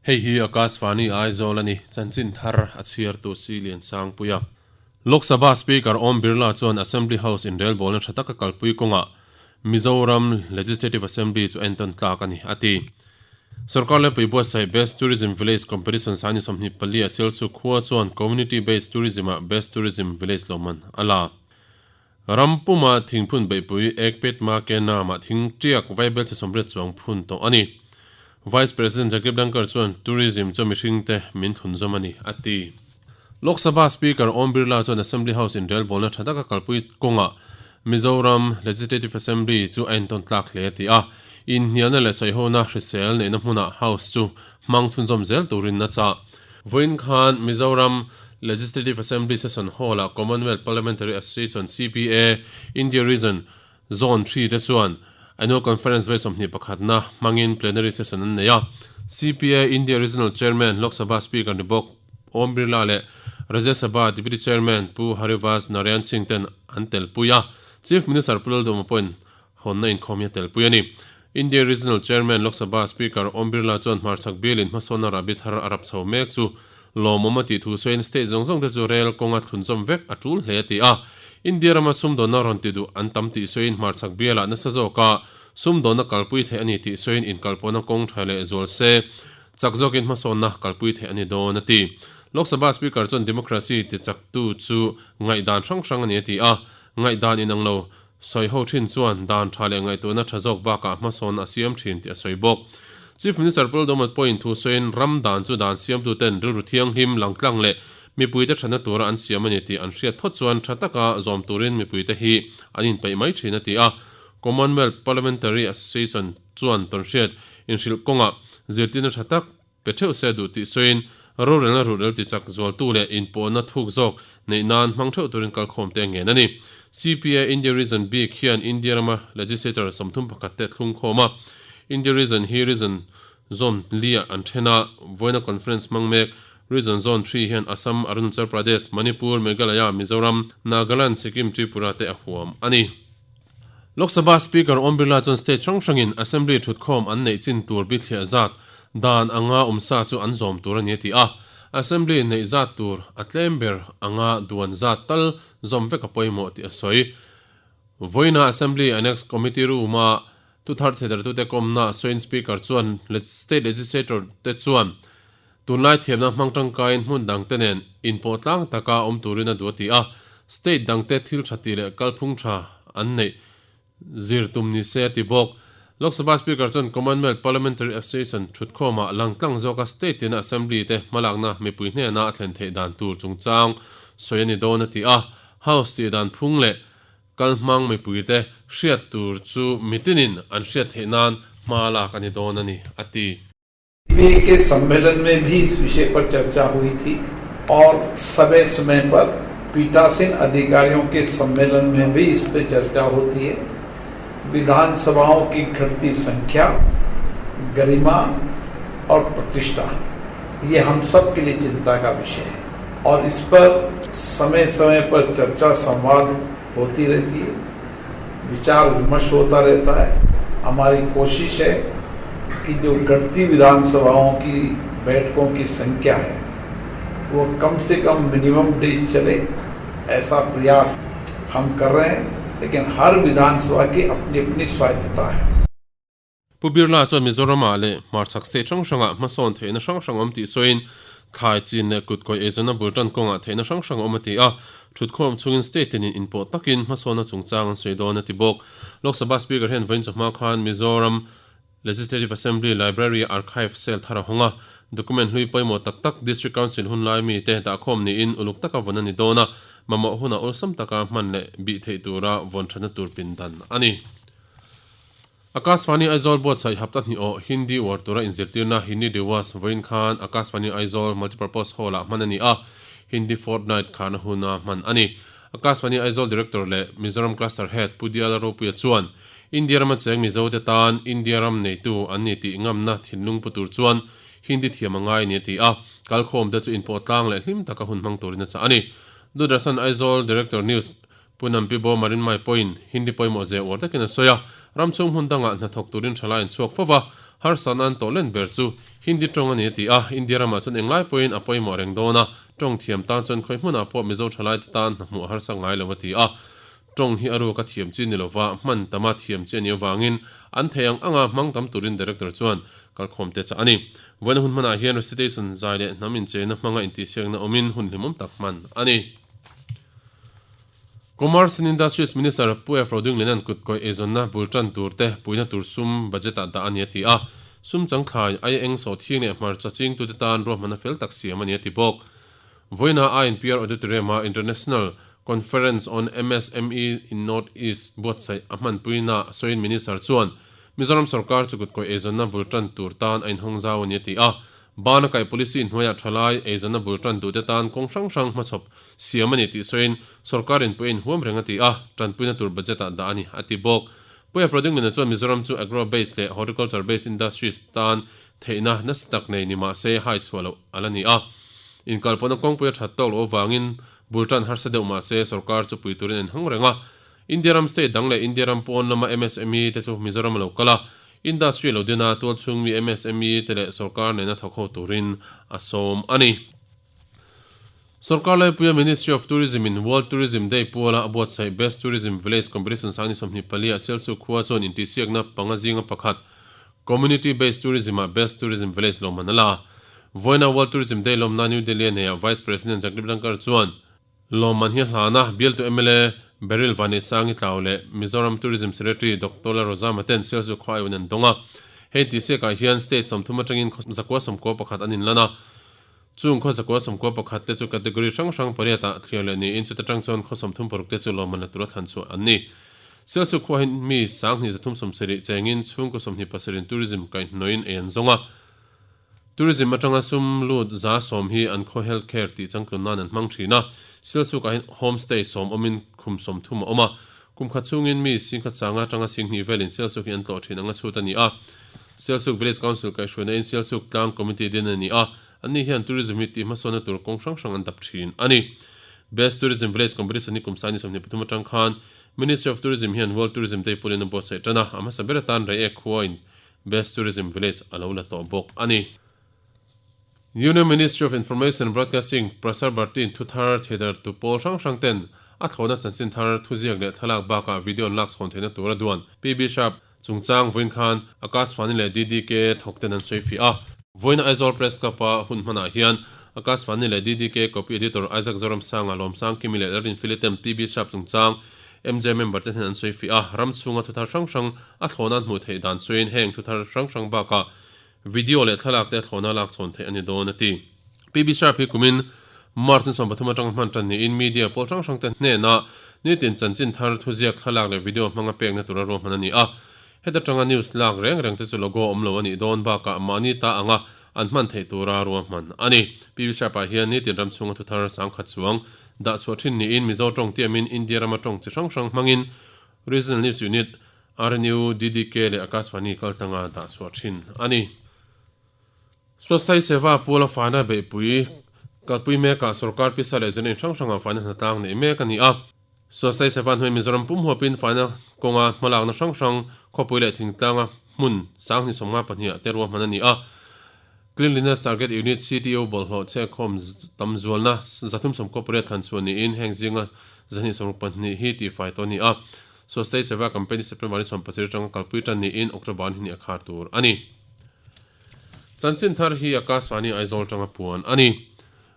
Hei hi Akashvani Aizawl a ni, chanchin thar a chhiartu Si Liansangpuia. Lok Sabha Speaker Om Birla chuan Assembly House inrelbawlna tha taka kalpui kawngah Mizoram Legislative Assembly chu entawn tlak a ni, a ti. Sorkar lepui buatsaih Best Tourism Village Competition sani 24 a Sialsuk khua chuan Community Based Tourism-ah Best Tourism Village lawmman a la. Ram puma thingphun beihpui Ek Pet Ma Ke Naam-ah thing tiak vaibelchhe 80 chuang phun tawh a ni. Vice President Jagdeep Dhankhar chuan Tourism chu mihringte min thunzawm a ni, a ti. Lok Sabha Speaker Om Birla chuan Assembly House inrelbawlna tha taka kalpui kawngah Mizoram Legislative Assembly chu a entawn tlak hle a ti a. Inhnialna leh sawihona hrisel neihna hmunah House chu hmang chhunzawm zel turin a chah. Vawiin khan Mizoram Legislative Assembly Session Hall-ah Commonwealth Parliamentary Association, CPA, India Region Zone 3 te chuan Annual Conference vawi 21 na hmangin Plenary Session an nei a. CPA India Regional Chairman, Lok Sabha Speaker ni bawk Om Birla leh Rajya Sabha Deputy Chairman Pu Harivansh Narayan Singh ten an telpui a. Chief Minister Pu Lalduhma pawhin hawnna inkhawm hi a telpui a ni. India Regional Chairman, Lok Sabha Speaker Om Birla chuan hmarchhak bialin hmasawnna rahbi thar a rap chho mek chu lawmawm a tih thu sawiin state zawng zawng te chu rel kawnga thlunzawm vek a tul hle a ti a. India rama sumdawnna rawn ti duh an tam tih sawiin hmarchhak bialah nasa zawka sumdawnna kalpui theih a ni tih sawiin inkalpawhna kawng tha leh zual se chak zawkin hmasawnna kalpui theih a ni dawn a ti. Lok Sabha Speaker chuan democracy ti chaktu chu ngaihdan hrang hrang a ni a ti a, ngaihdan inang lo Sawi ho thin chuan dan tha leh ngaihtuahna tha zawk bakah hmasawn a siam thin tih a sawi bawk. Chief Minister Paul Domot pawhin thu sawiin ram dan chu dan siamtuten rilru thianghlim, langtlang leh mipuite thatna tura an siam a ni tih an hriat phawt chuan tha taka zawm turin mipuite hi an inpeih mai thin a ti a. Commonwealth Parliamentary Association chuan tawnhriat inhrilh kawngah zirtirna tha tak pe theuh se duh tih sawiin rorelna ruhrel tichak zualtu leh inpawhna thuk zawk neih nan hmang theuh turin kalkhawm te a ngen a ni. CPA India Region bik hian India rama Legislature 31 te thlung khawm a, India Region hi Region Zone li-ah an then a, vawiina conference hmang mek Region Zone 3 hian Assam, Arunachal Pradesh, Manipur, Meghalaya, Mizoram, Nagaland, Sikkim, Tripura te a huam a ni. Lok Sabha Speaker Om Birla chuan state hrang hrangin Assembly thutkhawm an neih chin tur bithliah zat dan anga awmsa chu an zawm tur a ni a ti a. Assembly neih zat tur a tlem ber anga duan zat tal zawm vek a pawimawh tih a sawi. Vawiina Assembly Annex Committee Room-a thuthar theidartute kawmna sawiin Speaker chuan State Legislator te chuan tunlai thiamna hmang tangkaiin hmun dangte nen inpawh tlang taka awm turin a duh a ti a, state dangte thil tha tih leh kalphung tha an neih zir tum ni se a ti bawk. Lok Sabha Speaker chuan Commonwealth Parliamentary Association thutkhawmah langtlang zawka state tina Assembly te hmalakna mipui hnena a thlen theih dan tur chungchang sawi a ni dawn a ti a, House tih dan phung leh kalhmang mipuite hriat tur chu mitinin an hriat theih nan hma lak a ni dawn a ni a ti. CPA के सम्मेलन में भी इस विषय पर चर्चा हुई थी और समय समय पर पीठासीन अधिकारियों के सम्मेलन में भी इस पर चर्चा होती है। विधानसभाओं की घटती संख्या, गरिमा और प्रतिष्ठा, ये हम सब के लिए चिंता का विषय है और इस पर समय समय पर चर्चा संवाद होती रहती है, विचार विमर्श होता रहता है। हमारी कोशिश है कि जो घटती विधानसभाओं की बैठकों की संख्या है वो कम से कम मिनिमम डेज चले, ऐसा प्रयास हम कर रहे हैं, लेकिन हर विधानसभा की अपनी अपनी स्वायत्तता है। Pu Birla chuan Mizoram-ah leh hmarchhak state hrang hrangah hmasawn theihna hrang hrang awm tih sawiin thlai chin leh kutkawih eizawnna bul tan kawngah theihna hrang hrang awm a ti a, thutkhawm chungin state tinin inpawh takin hmasawnna chungchang an sawi dawn a ti bawk. Lok Sabha Speaker hian vawiin chawhma khan Mizoram Legislative Assembly Library Archive Cell thar a hawng a, document hlui pawimawh tak tak District Council hun lai mite dahkhawm niin uluk taka vawn a ni dawn a, mamawh hunah awlsam taka hman leh bih theih tura vawn thatna tur pindan a ni. Akashvani Aizawl buatsaih hapta hnih awh Hindi uar tura inzirtirna Hindi Diwas vawiin khan Akashvani Aizawl Multipurpose Hall-ah hman a ni a, Hindi Fortnight kharna huna hman a ni. Akashvani Aizawl Director leh Mizoram Cluster Head Pu Diala Ropuia chuan India rama cheng Mizote tan India ram neitu an ni tih ngamna thinlung pu tur chuan Hindi thiam a ngai a ni a ti a, kalkhawmte chu inpawh tlang leh hlim taka hun hmang turin a chah a ni. Doordarshan Aizawl Director News Pu Nampi Bo Marinmai pawhin Hindi pawimawh zia uar takin a sawi a, ram chhung hmun dangah hnathawk turin thalai an chhuak fo va, Harsatna an tawh len ber chu Hindi tawng a ni a ti a, India ramah chuan englai pawhin a pawimawh reng dawn a, tawng thiam tan chuan khawi hmunah pawh Mizo thalaite tan hna hmuh a harsa ngai lo a ti a. Tawng hi a ruak a thiam chi ni lova, hman tama thiam chi a nih avangin an thei ang anga hmang tam turin Director chuan kalkhawm te chah a ni. Vawiina hun hmanah hian recitation zai leh hnam incheina hmanga intihsiakna awmin hun hlimawm tak hman a ni. Commerce and Industries Minister Pu F. Rodingliana'n kutkawih eizawnna bul tan tur te puihna tur sum budget ah dah a ni a ti a. Sum changthlai, ai eng sawhthing leh hmarcha chingtute tan ruahmanna fel tak siam a ni a ti bawk. Vawiina INPR Auditorium a International Conference on MSME in North East buatsaih a hmanpuina sawiin Minister chuan Mizoram sorkar chu kutkawih eizawnna bul tan tur tan a inhawng zau a ni a ti a. Bana kaih policy hnuaiah thalai eizawnna bul tan duhte tan kawng hrang hrang hmachhawp siam a ni tih sawiin sorkar in pawh a inhuam reng a ti a, tanpuina tur budget ah dah a ni, a ti bawk. Pu F. Rodinglina chuan Mizoram chu agro based leh horticulture based industries tan theihna nasa tak nei ni mah se hai chhuah loh a la ni a. Inkalpawhna kawngpui a that tawk loh avangin bul tan harsa deuh mah se sorkar chu pui turin a inhawng reng a. India ram state dang leh India ram pawn lama MSME te chu Mizoram a lo kal a, industry lo din a, tualchhung mi MSME te leh sorkar nena thawk ho turin a sawm a ni. Sorkar laipuia Ministry of Tourism in World Tourism Day puala a buatsaih Best Tourism Village Competition sang ni 24 ah Sialsuk khua chuan intihsiakna panga zinga pakhat Community Based Tourism ah Best Tourism Village lawmman a la. Vawiina World Tourism Day lawmna New Delhi a neiah Vice President Jagdeep Dhankhar chuan lawmman hi a hlan a, bialtu mla Beryl Vaneisangi Tlau leh Mizoram Tourism Secretary Doctor Lalrozama ten Sialsuk khua aiawhin an dawng a. Hei intihsiakah hian state 30 atangin 191 an inlan a. Chung khaw 191 te chu category hrang hrang pariat ah thliar leh niin chuta tang chuan khaw 36 te chu lawmman la tura thlan chhuah an ni. Sialsuk khua hi mi 2370 chengin chhungkaw 27 in tourism kaihhnawhin ei an zawng a. Tourism atanga sum lut 10% hi an khaw health care tih changtlun nan an hmang thin a. Sialsuk ah hian homestay 10 awmin khum 30 a awm a. Kum khat chhungin mi singkhat sanga atanga singhnih velin Sialsuk hi an tlawh thin anga chhut a ni a. Sialsuk Village Council kaihhruaina in Sialsuk tlang committee din a ni a. Anni hian tourism hi tih hmasawnna tur kawng hrang hrang an dap thin a ni. Best Tourism Village Competition hi kum sai ni 23 atang khan Ministry of Tourism hian World Tourism Day pawhin a buatsaih tan a, a hmasa ber atan Reiek khuain Best Tourism Village a lo la tawh bawk a ni. Union Ministry of Information and Broadcasting Prasar Bharti-in thuthar theihdartu pawl hrang hrang ten a thlawhna chanchin thar thuziak leh thlalak bakah video an lak chhawn theihna tur a duan. PB Sharp Chungchang vawiin khan Akashvani leh DDK thawk ten an sawi fiah a. Vawiina Aizawl Press Club-a hun hmanah hian Akashvani leh DDK Copy Editor Isaac Zoramsanga, Lawmsang Kimi leh Lalrinfili ten PB Sharp chungchang MJ member te hnen an sawi fiah a. Ram chhunga thuthar hrang hrang a thlawhna an hmuh theih dan sawiin heng thuthar hrang hrang bakah video leh thlalak te a thlawhna lak chhawn theih a ni dawn a ti. PB Sharp hi kumin March ni 13 atanga hman tan niin media pawl hrang hrang te hnenah nitin chanchin thar thuziak thlalak leh video hmanga pekna tura ruahman a ni a. Heta tanga news lak reng reng te chu logo awm lo a nih dawn bakah mahni ta anga an hman theih tura ruahman a ni. PB Sharp ah hian nitin ram chhunga thuthar sangkhat chuang dah chhuah thin niin Mizo tawng tiamin India rama tawng chi hrang hrang hmangin Regional News Unit, RNU, DDK leh Akashvani kaltlanga dah chhuah thin a ni. Swasthai Seva Puala faina beihpui kalpui mekah sorkar pisa leh zirna in hrang hrangah faina hnatlang neih mek a ni a. Swasthai Seva hnuai Mizoram pum huapin faina kawnga hmalakna hrang hrang khawpui leh thingtlanga hmun 2052 ah te ruahman a ni a. Cleanliness Target Unit, CTU, bawlhhlawh chhekkhawm tam zualna 398 thlan chhuah niin heng zinga 264 hi tihfai tawh a ni a. Swasthai Seva Campaign hi September ni 17 atanga kalpui tan niin October ni hnih a khar tur a ni. Chanchin thar hi Akashvani Aizawl tanga puan a ni.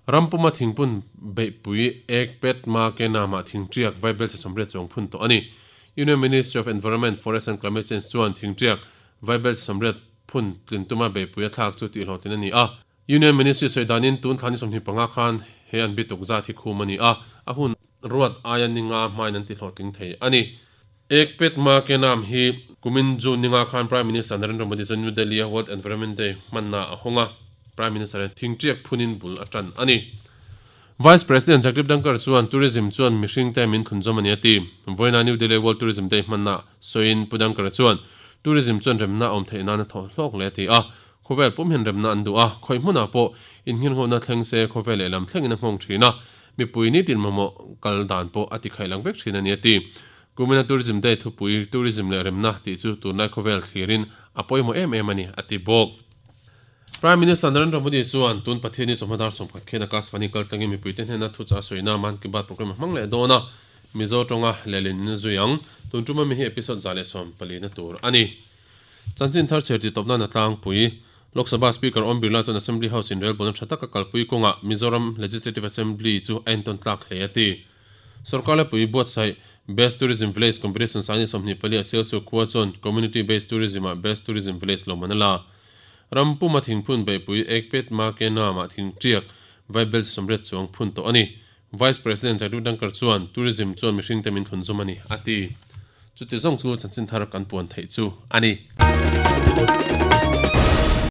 Rampuma thingpun beihpui ek pet ma ke namah thingtiak vaibelchhe 80 chuang phun tawh a ni. Union Ministry of Environment, Forest and Climate Change chuan thingtiak vaibelchhe 80 phun tlin tuma beihpui a thlak chu tihhlawhtlin a ni a. Union Ministry sawi danin tun thla ni 25 khan he an bituk zat hi khum a ni a, a hun ruat aia ninga hmain an tihlawhtling thei a ni. Ek Pet Ma Ke Naam hi kumin June ninga khan Prime Minister Narendra Modi chuan New Delhi-a World Environment Day hmanna a hawng a, Prime Minister hian thingtiak phunin bul a tan a ni. Vice President Jagdeep Dhankhar chuan tourism chuan mihringte min thlunzawm a ni a ti. Vawiina New Delhi World Tourism Day hmanna sawiin Pu Dhankhar chuan tourism chuan remna a awm theih nan a thawh hlawk hle a ti a, khawvel pum hian remna an duh a, khawi hmunah pawh innghirnghawhna thleng se khawvel lehlam thlengin a nghawng thin a, mipui nitin mamawh kal dan pawh a tikhaih lang vek thin a ni a ti. Kumina Tourism Day thupui Tourism leh Remna tih chu tunlai khawvel thlirin a pawimawh em em a ni, a ti bawk. Prime Minister Narendra Modi chuan tun Pathianni chawhma dar 30 khian Akashvani kaltlangin mipuite hnena thuchah a sawina Mann Ki Baat programme a hmang leh dawn a, Mizo tawnga lehlin in a zui ang. Tun tuma mi hi episode 114 na tur a ni. Chanchin thar chher tih tawp nan a tlangpui. Lok Sabha Speaker Om Birla chuan Assembly House inrelbawlna tha taka kalpui kawngah Mizoram Legislative Assembly chu a entawn tlak hle a ti. Sorkar lepui buatsaih Best Tourism Village Competition Sangni 24 a Sialsuk khua chuan Community Based Tourism ah Best Tourism Village lawmman a la. Ram puma thingphun beihpui Ekpet Ma Ke Naam ah thing tiak Vaibel 80 chuang phun tawh a ni. Vice President Jagdeep Dhankhar chuan Tourism chuan mihringte min thlun zum a ni, a ti. Chuti zawng chu chanchin thar kan puan theih chu a ni.